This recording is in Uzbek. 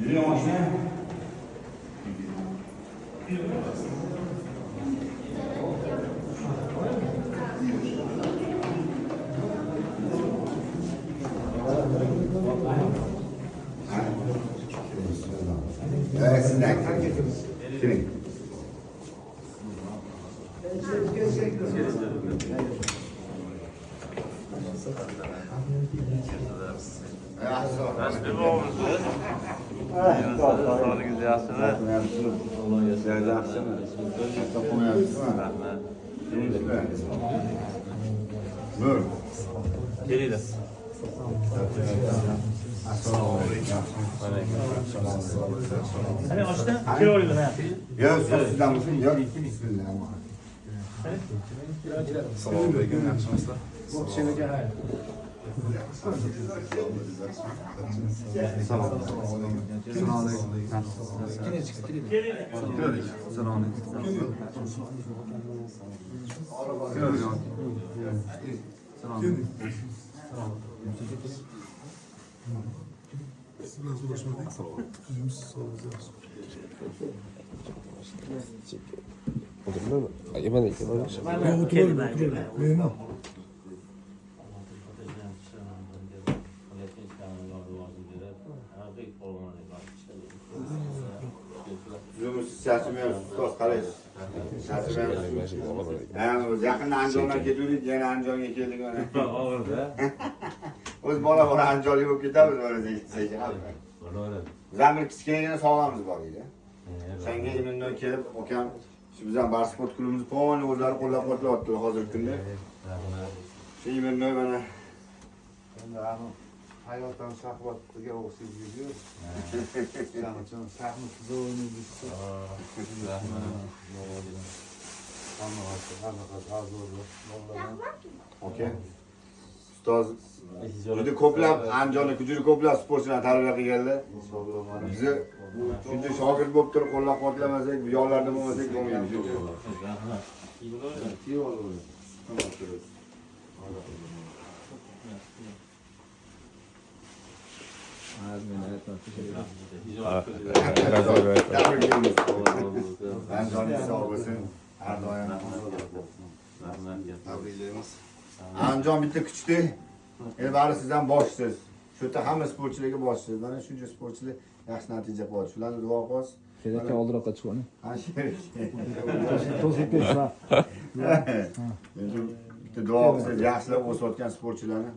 Yuring oshna. Evet, sizden. Kimin? Sağlığınız yaxshimi? Rahmat. Buyur. Kelinglar. Assalomu alaykum. Hani oshna kelaveringlar. Yo'q, sizdan bo'lsin. Yo'q, ikki bismillah. Assalomu alaykum, yaxshimisizlar? Assalomu alaykum. Kelinglar. Assalomu alaykum. Kelinglar. Tuzumsiz, charchamayapsiz, ustoz, qaraysiz. Charchamayapsiz. Ha, o'zi yaqinda Andijondan ketuvdik, yana Andijonga keldik mana. Og'irda. O'zi bola bola Andijonlik bo'lib ketamiz mana sekin. Bo'laveradi. Zamir kichkinagina sog'amiz bor edi. Senga imindan kelib, akam shu bizdan bar sport klubimizni polni o'zlari qo'llab-quvvatlayaptilar hozirgi kunda. Rahmat. Shu imindan mana Endi ani hayotdan shaxmatga o'xshaydi. Shuning uchun shaxmat tuzib o'ynaymiz. Rahmat. Okey. Ustoz juda ko'plab Andijonda juda ko'plab sportchilarni tarbiya qilganlar. Bizni shuncha shogird bo'lib turib qo'llab-quvvatlamasak, bu yoqlarda bo'lmasak bo'lmaydi. Shuncha. Rahmat. Tabriklaymiz. Andijoningiz sog' bo'lsin. Har doim. Rahmat. Tabriklaymiz. Andijon bitta kuchli. Endi bari siz ham boshsiz. Shu yerda hamma sportchilarga boshsiz. Mana shuncha sportchilar yaxshi natija qilyapti. Shularni duo qilasiz. Kerakka oldinroqqa chiqib oling. Ha, sherik. To'sib ketsa. Endi bitta duo qilsangiz yaxshilab o'sayotgan sportchilarni.